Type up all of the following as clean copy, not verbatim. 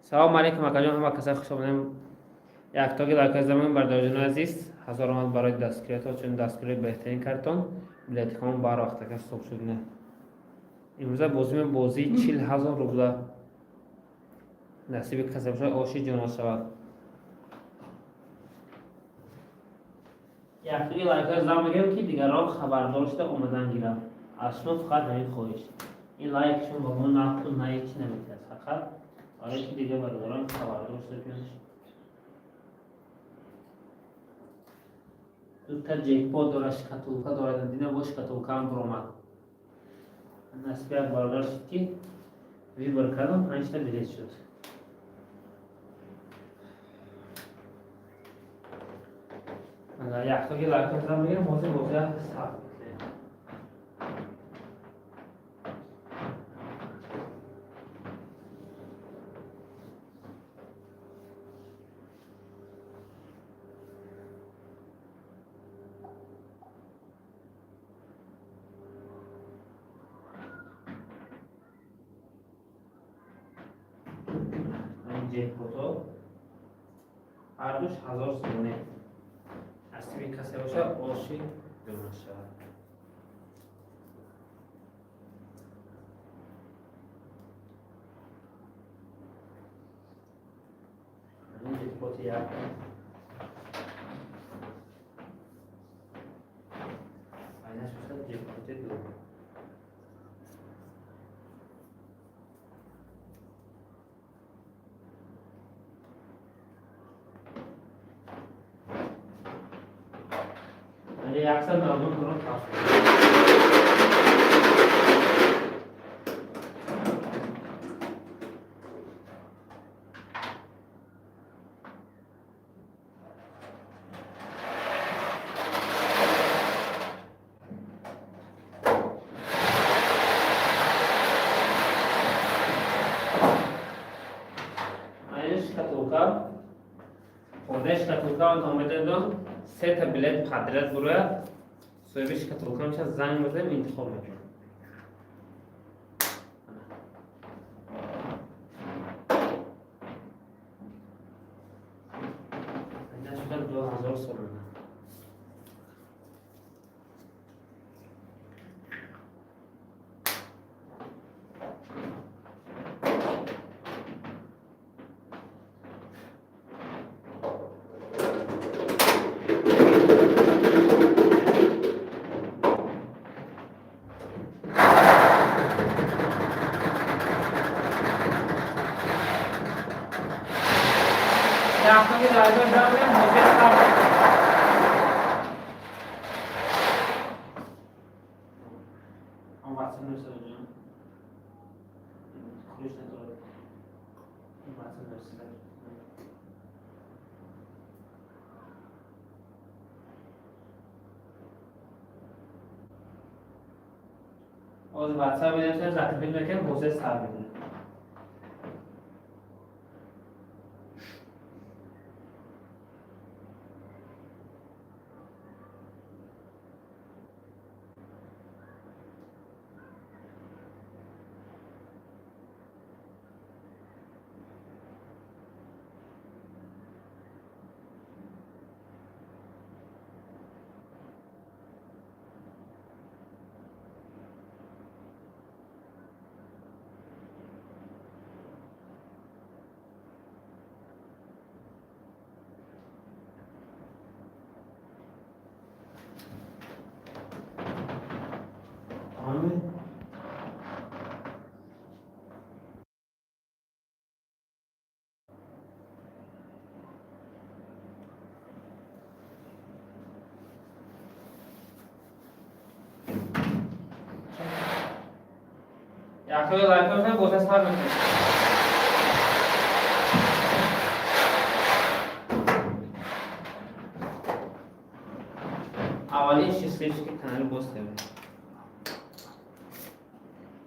Салому алейкум, акаҷон, ҳама каса хуш омадем. Яктоги лайка замон, бародарҷони азиз, ҳазор омад барои дастгириятон, чун дастгирии беҳтарин кардтон. Билетикамон барвақтака ҳисоб шуд. Не, имрӯза бозиме бозии 40 000 рубла. Насиби касе бошад, оши ҷоно шавад. Яктоги лайкҳои зам мегирем, ки дигарон хабардор шуда омадан гиранд. Аз шумо фақат ҳамин хоҳиш: ин лайк шумо ба мо на пул, на ҳеҷ наметиҳад, фақат барои ки дигар бародарон хабардор шуда биёнд. Дута ҷекпот дорад, шкатулка дорад. Дина бо шкатулкаам буромад. Насиби як бародар шуд, ки выбор кардам, панҷта билет шуд. Яктоги лайкҳо зам мегирем, ҳозир бозия сабт мекунем. Ин ҷекпотҳо ҳардуш 1000 сомонӣ. Насиби касе бошад, оши ҷона шавад. Ин ҷекпоти як, айнаш бошад ҷекпоти ду. 199 крон пас. Айни шкатулка, хурдаи шкатулка он медодам, сета билет подряд бурояд, соҳиби шкатулка мешавад. Занг мезанем, интихоб мекунем. Шуда 2000 сомона. Яктоги лайкҳо зам мекунем, ҳозир сабт. Он WhatsApp нависад, ключ надорад. WhatsApp нависад. Ҳозир WhatsApp менависем, закрепить мекунем, ҳозир сар мекунем. Тамоми. Яктоги лайкҳо мекунем, бозия сар мекунем. Аввалин счастливчики канали Боз ТВ.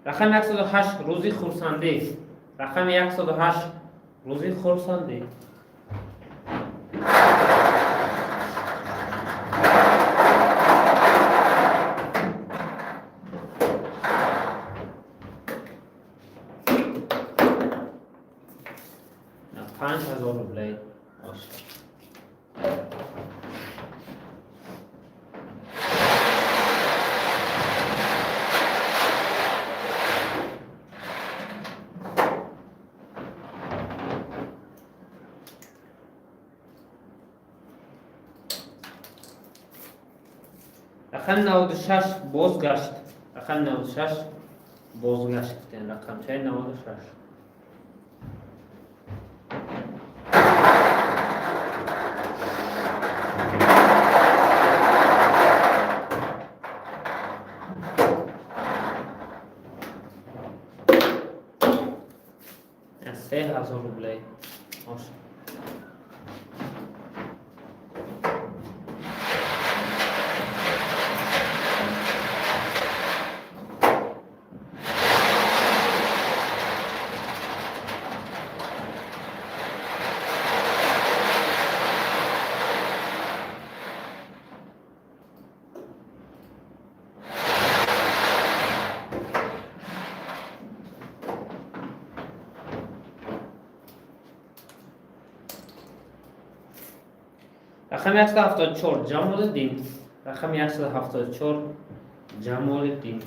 Рақами 108, рӯзи хурсандӣ. Рақами 108, рӯзи хурсандӣ. 5000 рублей бошад. Рақами 96 бозгашт. Рақами 96 бозгашт гуфтем. Рақамчаи 96. 3000 рублей бошад. Рақами 174 Ҷамолиддин. Рақами 174 Ҷамолиддин.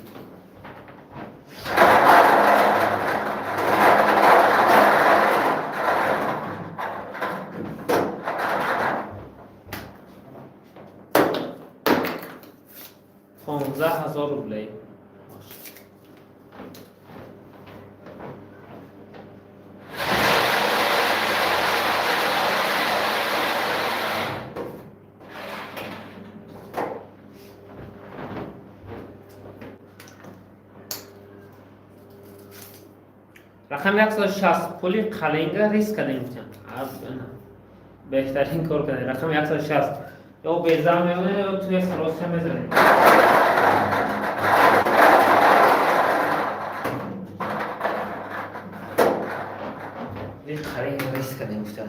15 000 рублей. Рақами 160 пули қалинга риск кардем гуфтем. Беҳтарин кор кардем. Рақами 160 ё безан мемонем, ё туя саросия мезанем. Қалинга риск кардем гуфтем.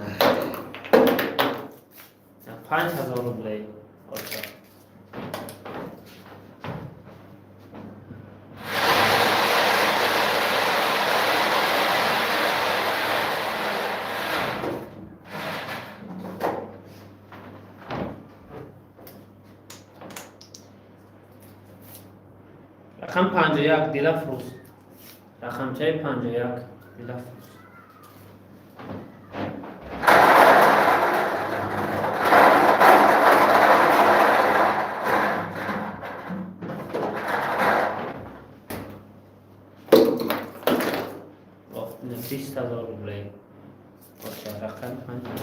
5000 рублей бошад. Рақам 51 Дилафрӯз. Рақамчаи 51 Дилафрӯз. 20 000 рублей бошад. Рақами 51.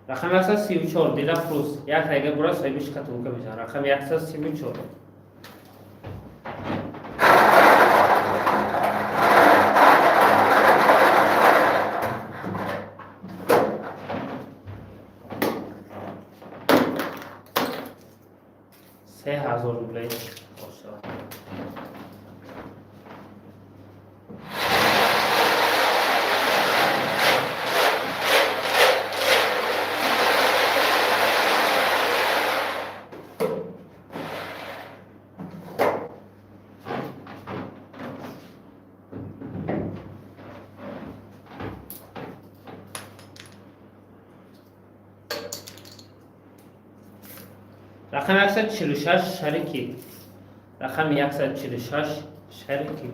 Рақами 134 Дилафрӯз. Як дақиқа бура соҳиби шкатулка мешавад. Рақами 134. 3000 рублей бошад. Рақами 146 Шарикӣ. Рақами 146 Шарикӣ.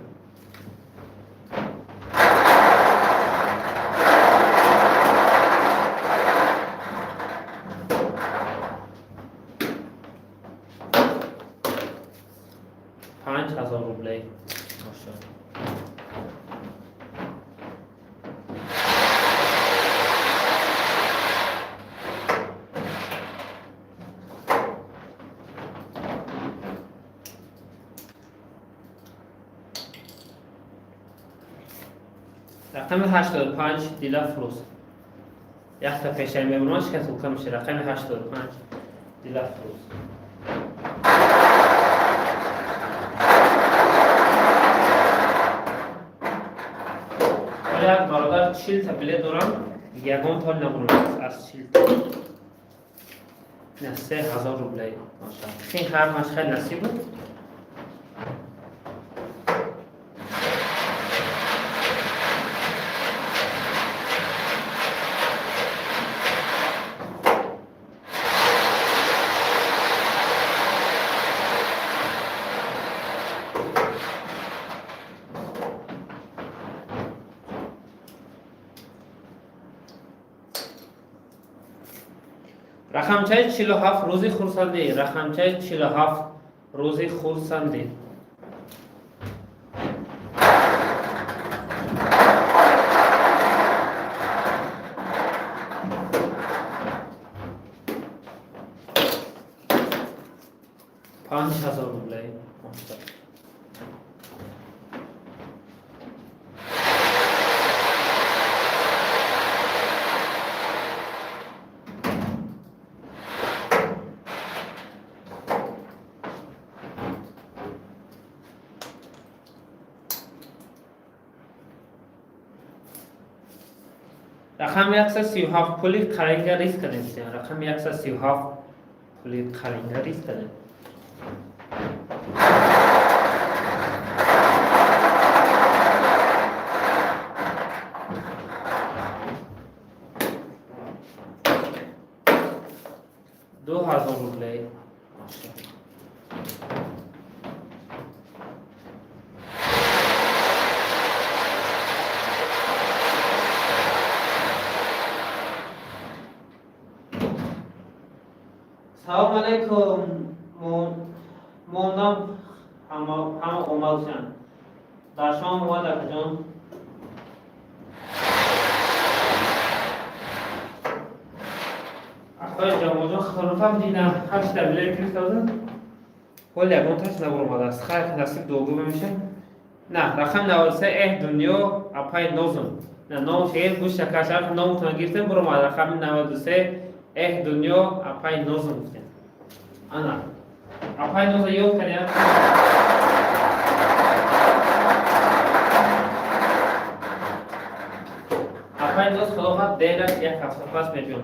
5000 рублей бошад. Рақами 85 Дилафрӯз. Якта пешаи мемонад, шкатулка мешавад. Рақами 85 Дилафрӯз. Як бародар Бародар, 40 та билет дорам, ягон тол набурдааст аз 40 та. На 3000 рублей. Ин ҳамаш хеле насиб буд. Рақамчаи 47, рӯзи хурсандӣ. Рақамчаи 47, рӯзи хурсандӣ. 5000 рублей. Рақами 137, пули қаринга рис кардем. Рақами 137, пули қаринга рис кардем. 2000 рублей. Салом алейкум, мондам, ҳама омадшанд. Дар шом омад, акаҷон. Акои ҷамоҷон, хирофам дидам, ҳашта билет гирифта ҳол ягонташ набуромадааст. Хайр, насиб, дуогӯ мемешад. На, рақами 93, эҳ дунё, апай Нозум. На, ном шеър гӯш шакар, номтона гирифтем, буромад. Рақами 93, эҳ дунё, апай Нозум гуфтем. Ана апай Ноза ёд кардем. Апай Ноз, худо хоҳад, дераш як ҳафта пас мебиём.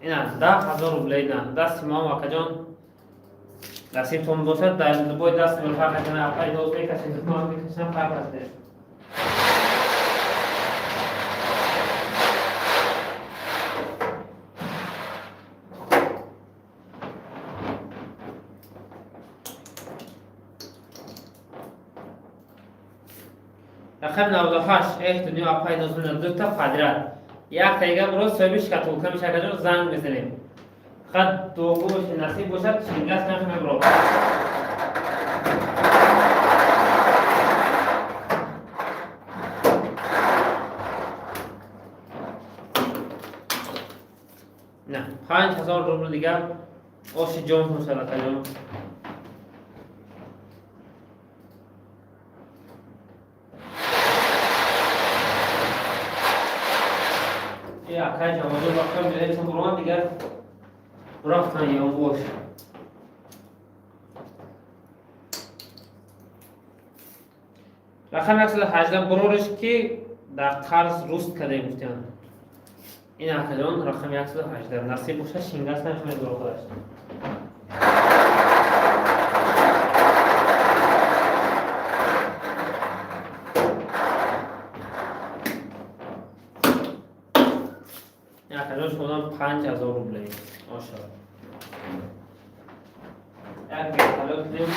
Ина 10 000 рублей. На, дасти маом, акаҷон, насибтон бошад. Дар бой даст фарқ накана, апай Ноз мекашед, ман мекашам, фарқ аст нест. Рақами 98, эҳ дунё, апай Нозуна, дута подряд. Як таига буро, соҳиби шкатулка меша. Акаҷон, занг мезанем. Фақат дуогӯ бошед, насиб бошад, шингас намебро. На, 5000 рубл дига, оши ҷон бошад, акаҷон. Акай ҷамоҷон, вақта билетон буромад, дигар рафтан ёвош. Рақами 118, бурориш ки дар қарз руст кардем, гуфтианд. Ин акаҷон, рақами 118, насиб бошад, шингас намехоҳем, буро худаш. Акаҷон, шумодам 5000 рублей. Ошо як вертолёт кунем.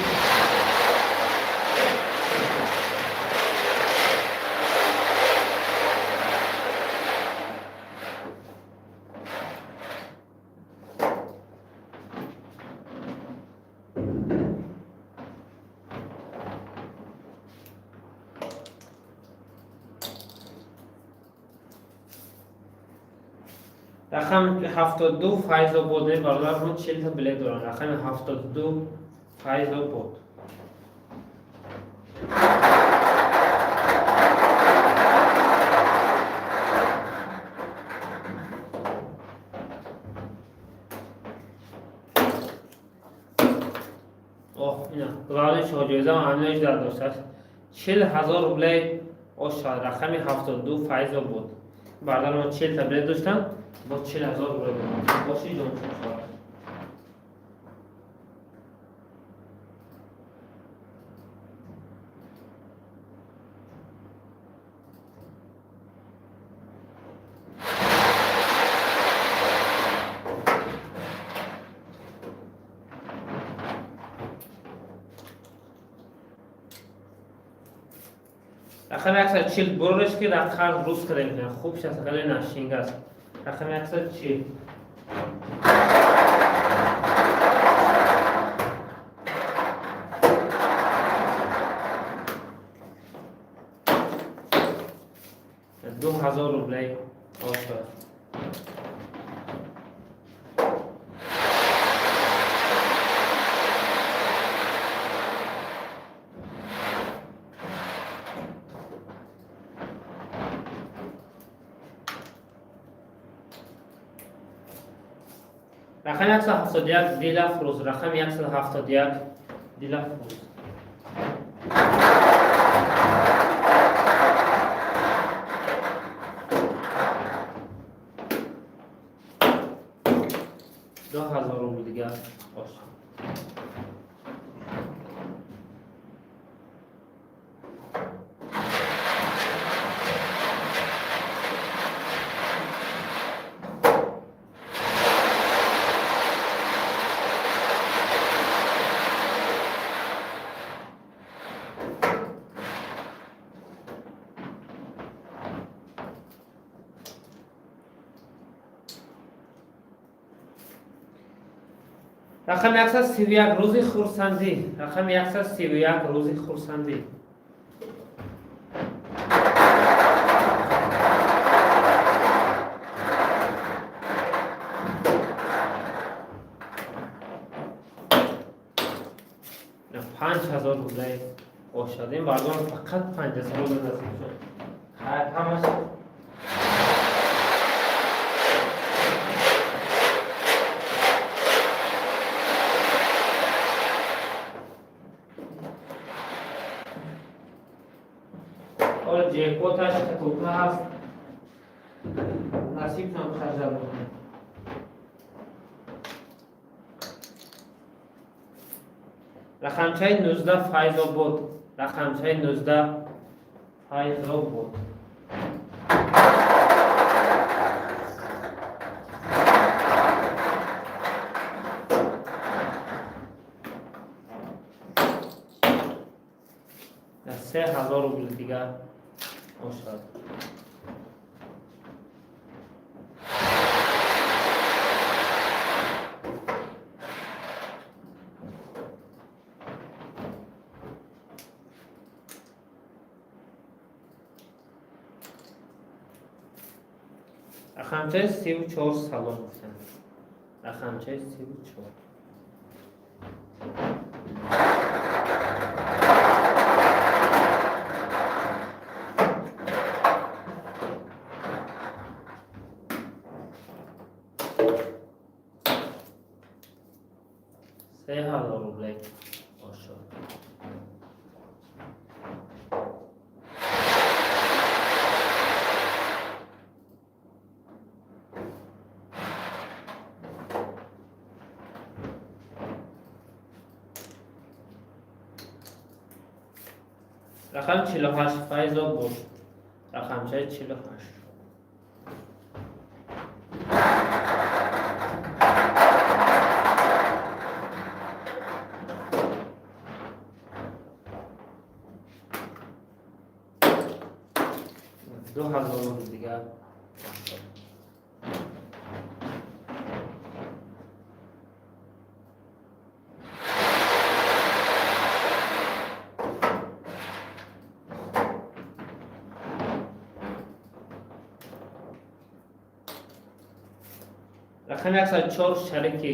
Рақами 72, Файзобод. Бародарон, 40 та билет доранд. Рақами 72, Файзобод. Оҳ, ина главный шоҳҷоиза ҳаминош дар доштааст, 40 000 рублей. Оша рақами 72 Файзобод. Бардар мо 40 та билет доштан, бо 40 000 рубл боши, ҷоншон шавад. Рақами 140 бурореш, ки дар қарз рӯз карда мекунад. Хуб шаст, хеле нашинг аст. Рақами 140. 2000 рублей ошад. Рақами 171 Дилафрӯз. Рақами 171 Дилафрӯз. 2000 рубл дигар бошад. Рақами 131 Рӯзи хурсандӣ. Рақами 131 Рӯзи хурсандӣ. 5000 рублей бошад. Ин бардор фақат 5000 рубл насиб шуд. Хайр, ҳамаш. Ҳоло ҷекпоташ катулка ҳаст, насибтон харҷа бикунед. Рақамчаи 19 Файзобод. Рақамчаи 19 Файзобод. 3000 рубл дигар бошад. Рақамчаи 34 салом гуфтанд. Рақамчаи 34. 3000 рублей бошад. Рақами 48 Файзобод. Рақамчаи 48. 2000 рубл дигар бошад. Рақами 104 Шарикӣ.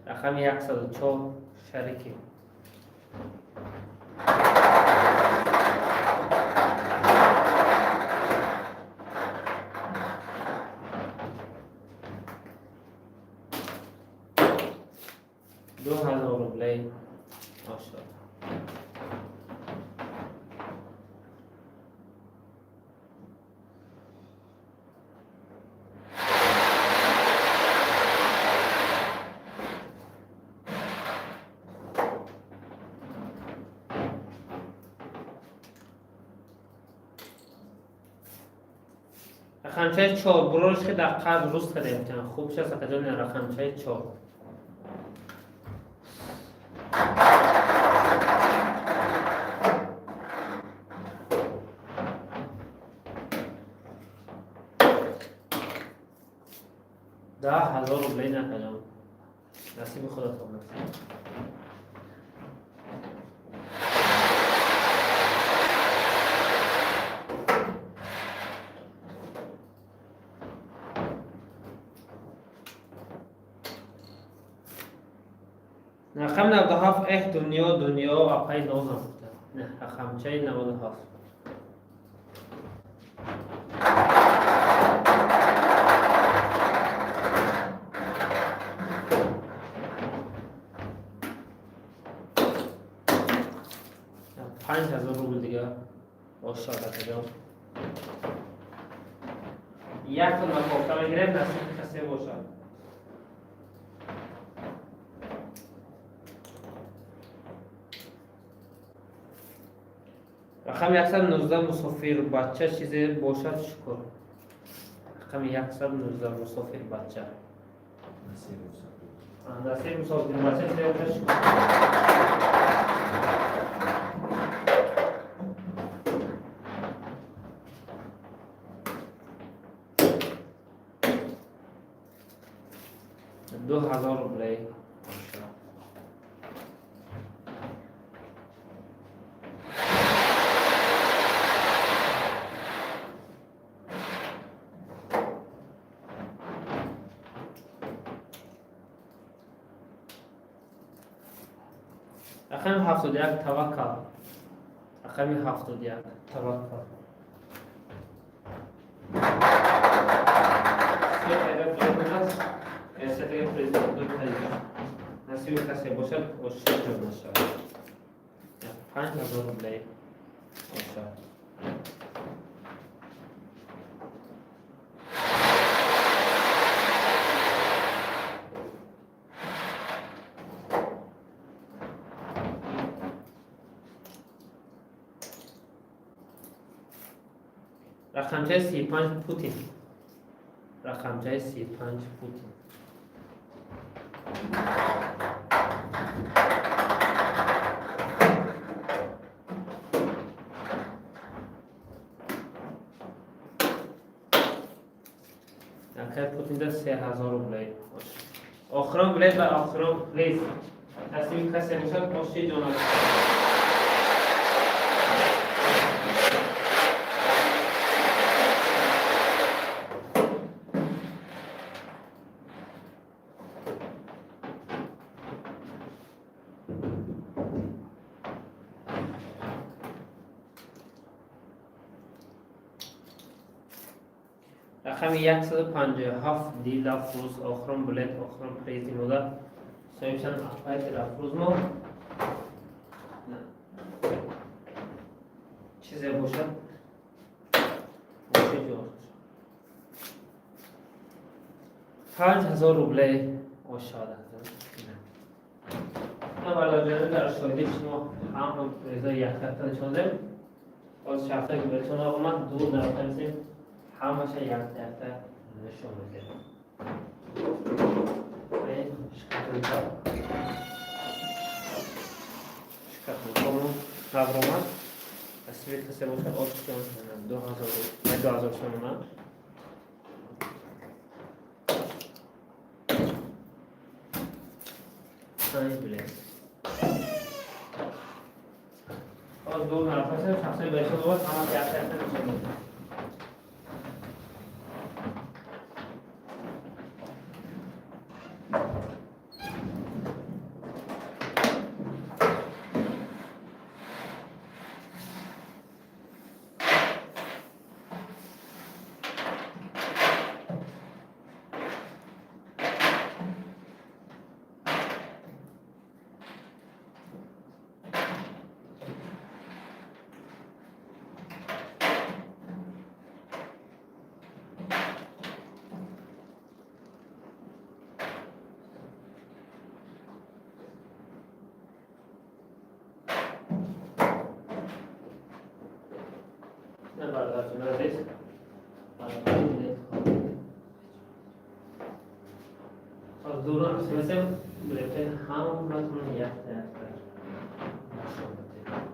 Рақами 104 Шарикӣ. 2000 рублей бошад. Рақамчаи 4, бурорш ки дар қарз руст кардем, хуб шаст, акаҷон. Рақамчаи 4, 10 000 рублей, накаҷон, насиби худатон аст. Рақами 97, эҳ, дунё, дунё, апай нозам. Рақамчаи 97. 5000 рубл дига бошад, акаҷон. Як тона кофта мегирем, насиби касе бошад. Рақами 119, мусофир бача, чизе бошад, шукр. Рақами 119, мусофир бача, насиб мусофир бача, чизе бошад, шукр. 2000 рублей бошад. Рақами 71, таваккал. Рақами 71, таваккал. Се адад билет аст. Сетаги президент ду насиби касе бошад, оши ҷо нашавад. 5000 рублей бошад. Рақамчаи 35, Путин. Рақамчаи 35, Путин. Акай Путинда 3000 рублей. Охирон билет ва охирон приз. Насиби касе бошад, оши ҷонад. Рақами 157, Дилафрӯз. Охирон билет, охирон призи мода соҳибшан апай Дилафрӯз мо. Чизе бошад, оши ҷо, 5000 рублей ошад. Бародарҷони, дар шоҳиди шумо ҳама приза якта нишон дем. Боз шахса ки билетон омад, дур нарафтанисем, ҳамаша якта якта нишон медиҳем. Шкатулка, шкатулкамо набромад. Насиби касе бошад, оши 2000, 2000 сомона. Панҷ билет. Боз дур нарафтанисем, шахсои билетон омад, ҳама якта якта нишон медиҳем. Бародарҷон азиз. Гуфтем, билетҳои ҳаматон якта якта нишон додем.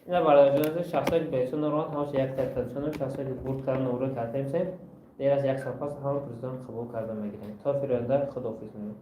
Ина, бародарҷон, шахсое ки беҳисоб норанд, ҳамаша як тартибшон. Шахсое ки бурд кардан, номро карда мешавем. Дер аз як сол пас ҳама президент қабул карда мегирем. То фироянда, худоҳофиз мегӯем.